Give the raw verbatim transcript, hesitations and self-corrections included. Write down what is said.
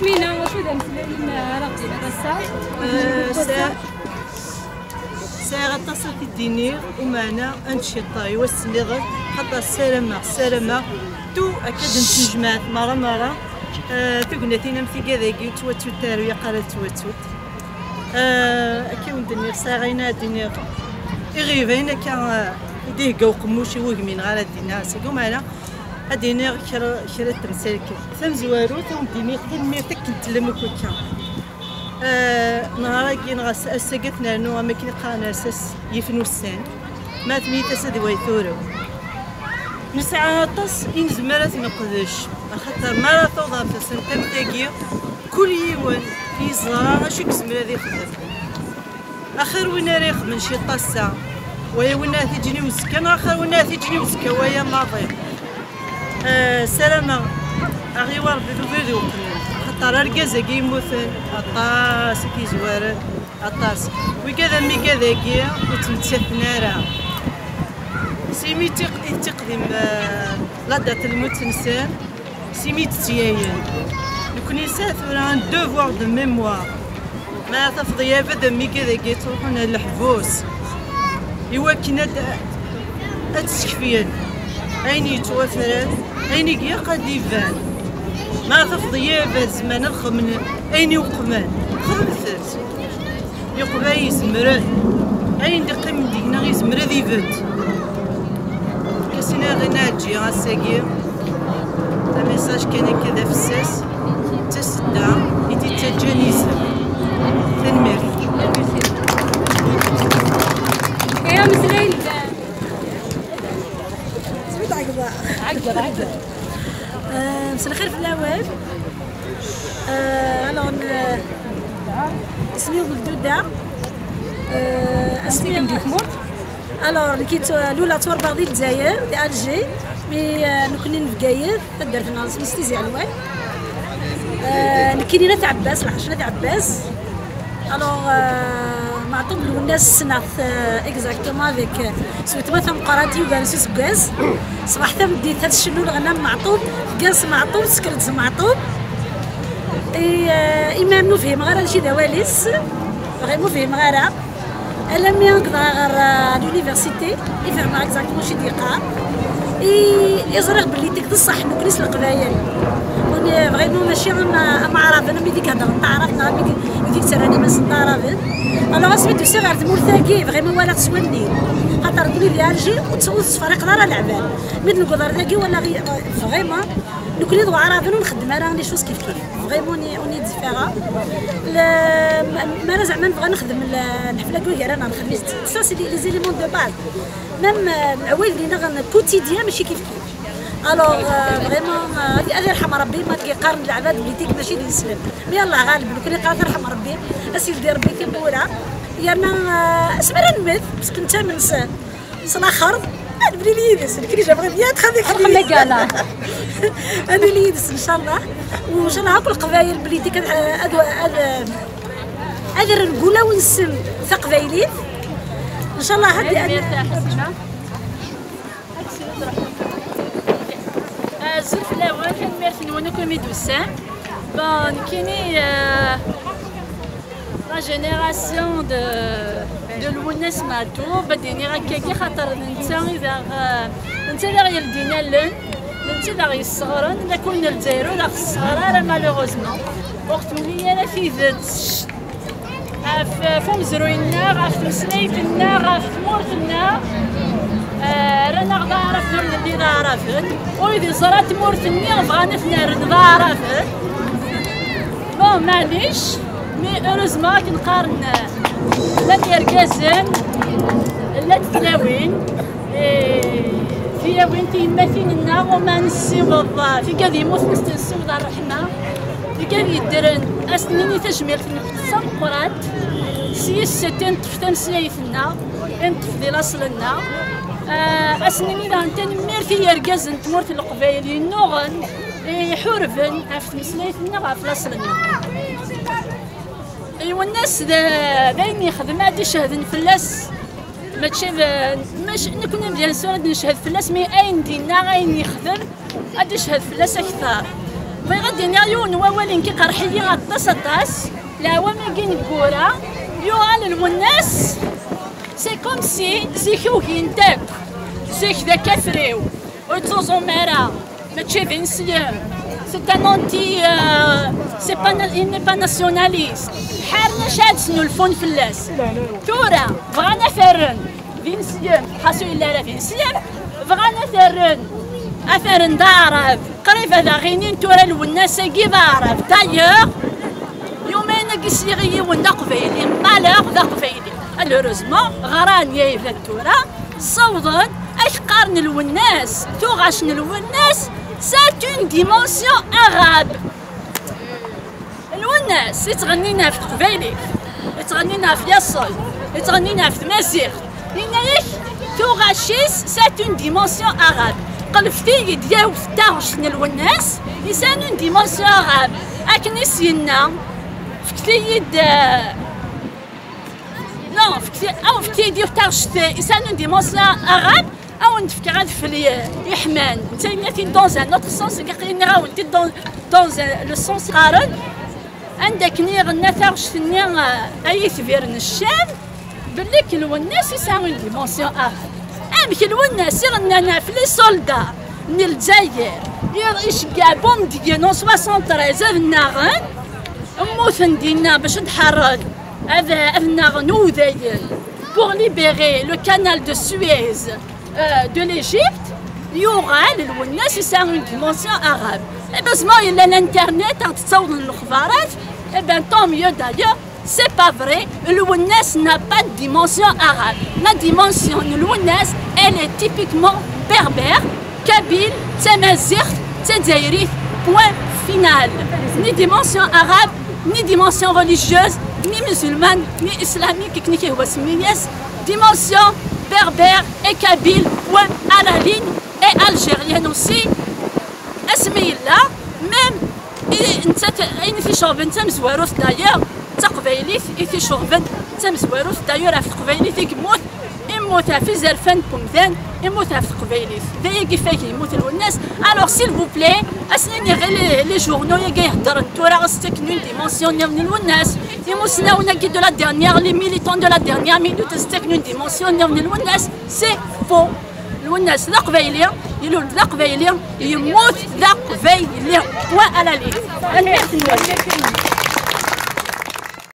Mina, wacu d ameslay ara ɣ-d-tiniḍ ass-a? Eh, sa-, sɛiɣ aṭas ara t-id-iniɣ, umeɛna ad nciṭeɣ i wass nniḍen, xaṭer ssarameɣ, ssarameɣ, tu akka d-nesnejmaɛet merra merra, eh, tugnatin am tigad-agi ur ttwattut ara, ur yaq ara ad ttwattut. Eh, akka i wen-d-nniɣ, sɛiɣ ayen ara d-iniɣ. Iɣibayen akka, eh, i d-ihegga uqemmuc i wudem-nneɣ ara d-iniɣ ass-agi, umeɛna ad d-iniɣ kra, kra n temsal kan. Tamezwarut, ad wen-d-iniɣ tanemmirt akken tellam akk akka. Eh, nehar-agi neɣ ass-, ass-agi ad t-nernu am akken i qqaren ass-, ass yifen ussan. Ma tmit ass ad way turew. Nesɛa aṭas i nezmer ad t-neqdec, axaṭer mi ara tawḍ ɣer tasemt am tagi, kul yiwen yeẓra acu i yezmer ad ixdem. Axir win ara ixedmen ciṭ ass-a, waya win ara t-iǧǧen i uzekka, neɣ axir win ara t-iǧǧen i uzekka, waya maḍi. Eh, ssarameɣ aɣ-iwa Rebbi d ubrid iweqmen, axaṭer argaz-agi yemmuten aṭas i t-yezwaren, aṭas. Wigad am wigad-agi ur ttmettaten ara. S imi i tiq-, i tiqdim, eh, la date n lmut-nsen, s imi i d-ttyayen. Nekni nesɛa tura un devoir de mémoire. Ma tafeḍ yabad am wigad-agi ttruḥun ar leḥbus, i wakken ad, ad d-skefyen ayen yettwafran, ayen i ilaq ad d-iban. Ma tafeḍ yabad zemren ad xedmen ayen iweqmen, xedmet-t. Yuqba yezmer, ayen d-iqqimen deg-neɣ yezmer ad ibedd. Kasi neɣ i neɛǧi ass-agi, d amessage kan akka d afessas, d tasedda i d-ittaǧǧan isem. Tanemmirt. Kra ameslay n Sweet Agda. Agda, Agda. Euh, مساء الخير في الأول. Euh, alors, euh, اسمي أم جدودة. Euh, اسمي أم جدودة. Alors, nekk tt-, Lula ttwarbaɣ di Lezzayer, di Alger, mais, euh, nekkni n Bgayet, taddart-nneɣ isem-is Tizi Ɛelwan. Euh, nekkini n At Ɛebbas, lḥaci n At Ɛebbas. Alors, euh, Meɛṭub Lwennas ssneɣ-t, euh, exactement avec, euh, s weltma tameqqrant yugaren s useggas. Ṣṣbeḥ tameddit ad tcennu leɣna n Meɛṭub, tgan s Meɛṭub, tesker-d s Meɛṭub. Et, euh, imir ur fhimeɣ ara d acu i d awal-is, vraiment ur fhimeɣ ara. Alammi nekk dɣa ɣer, euh, l'université, i fehmeɣ exactement acu i d-yeqqar. I, i ẓriɣ belli tik d ṣṣeḥ, nekkni s Leqbayel. On est vraiment mačči am, am Aɛraben, am wid i iheddren taɛrabt, neɣ am wid i, wid i yettarran iman-nsen d Aɛraben. Alors, asmi d-usiɣ ɣer tmurt-agi, vraiment walaɣ s wallen-iw. Xaṭer nekkni di Alger, ur tt-, ur tettferriqeḍ ara leɛbad. Mi d-newweḍ ɣer dagi, walaɣ, vraiment, nekkni d Waɛraben ur nxeddem ara les choses kif kif. Vraiment, on est, on est différent. Le, ma, ma ara zeɛma nebɣa nexdem le, lḥefla deg waggar-a, neɣ nexdem ça, c'est les, les éléments de base. Même, euh, lɛwayed-nneɣ n quotidien mačči kif kif. Alors, euh, vraiment, euh, ad, ad irḥem Rebbi, ma deg yeqqaren leɛbad belli tik mačči d ineslem. Mais Allah ɣaleb, nekkni neqqar ad irḥem Rebbi, ad s-yeldi Rebbi tiwwura. Yerna, euh, asmi ara nemmet, parce que nettamen s, s laxert, ad nili yid-s, nekkni j'aimerais bien être avec lui. Ad nili yid-s, ncallah. Ncallah akk Leqbayel belli tik ad, ad, ad, ad rren deg wulawen-nsen taqbaylit. Ncallah ad. Tanemmirt a Ḥasima. Azul fell-awen, tanemmirt-nwen akk imi d-tusan. Bon, nekkini, euh, la génération de, de Lwennas Meɛtub, ad d-iniɣ akkagi, xaṭer d netta i d aɣ, netta i d aɣ-yeldin allen, d netta i d aɣ-yesseɣren, lakul n Lezzayer ur aɣ-tesseɣr ara, malheureusement. Ur ɣ-tuli ara tidet ɣef, ɣef umezruy-nneɣ, ɣef tmeslayt-nneɣ, ɣef tmurt-nneɣ. Eh, rran-aɣ d aɛraben, ur nelli d aɛraben. Ur d-iẓra tmurt-nni, bɣan ad ten-rren d aɛraben. Bon, maɛlic, mais heureusement akken qqaren, eh, llan yergazen, llant tlawin, eh, tiyawin tiyemmatin-nneɣ, uma nessiweḍ, eh, tigad yemmuten, nessiweḍ ṛṛeḥma, tigad yeddren, ad s-nini tajmilt-nneɣ d tameqqrant, s yis-s ad neṭṭef tameslayt-nneɣ, ad neṭṭef di laṣel-nneɣ. Eh, ad s-nini daɣen tanemmirt i yergazen n tmurt n Leqbayel yennuɣen, iḥurben ɣef tmeslayt-nneɣ, ɣef laṣel-nneɣ. Lwennas d, d ayen yexdem ad d-icehden fell-as, mačči d, mačči, nekkni bien sûr ad neched fell-as, mais ayen d-yenna, ayen yexdem, ad d-iched fell-as akter. Bɣiɣ ad d-iniɣ yiwen n wawal nekk iqerḥ-iyi aṭas aṭas. Leɛwam-agi neggura yuɣal Lwennas, c'est comme si zik ugint akk, zik d akafriw, ur yettẓum ara, mačči d ineslem, c'est un anti, euh, c'est pas, il n'est pas nationaliste. Ḥaren acu ad snulfun fell-as. Tura bɣan ad t-rren d ineslem, xas ur yelli ara d ineslem, bɣan ad t-rren, ad t-rren d aɛrab. Qrib ad aɣ-inin tura Lwennas-agi d aɛrab. D'ailleurs, yumayen-agi sliɣ i yiwen d aqbayli, malheur d aqbayli. Malheureusement, ɣran yayla tura, ssawḍen ad k-qqaren Lwennas, tuɣac n Lwennas, c'est une dimension arabe. Lwennas yettɣennin ɣef teqbaylit, yettɣennin ɣef yaṣel, yettɣennin ɣef tmaziɣt. Yenna-yak tuɣac-is c'est une dimension arabe. Qelfet-iyi-d yiwet taɣect n Lwennas, c'est une dimension arabe. Akken i s-yenna, fket-iyi-d, euh, non, fket-, aw, fket-iyi-d yiwet taɣect, c'est une dimension arabe. Ad wen-d-fkeɣ adfel i-, iḥman. Netta yenna-t-id dans un autre sens, nekk yenniɣ-awen-t-id dans, dans le sens qqaren. Anda akken i ɣenna taɣect-nni, euh, ay itbiren Ccam, belli k Lwennas yesɛa une dimension arabe. Amek Lwennas i ɣennan ɣef les soldats n Lezzayer, i-, iceggeɛ Boumediene en soixante-treize ad nnaɣen, mmuten dinna bac ad ḥerren, ad, ad nnaɣen udayen pour libérer le canal de Suez, euh, de l'Égypte, yuɣal Lwennas yesɛa une dimension arabe. Et heureusement yella l'internet, ad ɣ-d-ttawḍen lexbarat, et ben tant mieux d'ailleurs. C'est pas vrai, Lwennas n'a pas de dimension arabe. La dimension de Lwennas, elle est typiquement berbère, kabyle, tamaziɣt, tazzayrit, point final. Ni dimension arabe, ni dimension religieuse, ni musulmane, ni islamique, akken i k-yehwa semmi-yas. Dimension berbère et kabyle, point à la ligne, et algérienne aussi. Asmi yella, même i, nettat, ayen i t-iceɣben d tamezwarut d'ailleurs, d taqbaylit i t-iceɣben d tamezwarut d'ailleurs, ɣef teqbaylit i yemmut, yemmut ɣef izerfan n wemdan, yemmut ɣef teqbaylit. D ayagi ifak yemmut Lwennas. Alors, s'il vous plaît, ad s-nini ɣer les, les journaux-agi iheddren tura, ad s-ttaken une dimension niḍen i Lwennas. Imusnawen-agi de la dernière, les militants de la dernière minute, ad s-ttaken une dimension niḍen i Lwennas. C'est faux. Lwennas d aqbayli, ilul d aqbayli, yemmut d aqbayli. Point à la ligne. Tanemmirt-nwen.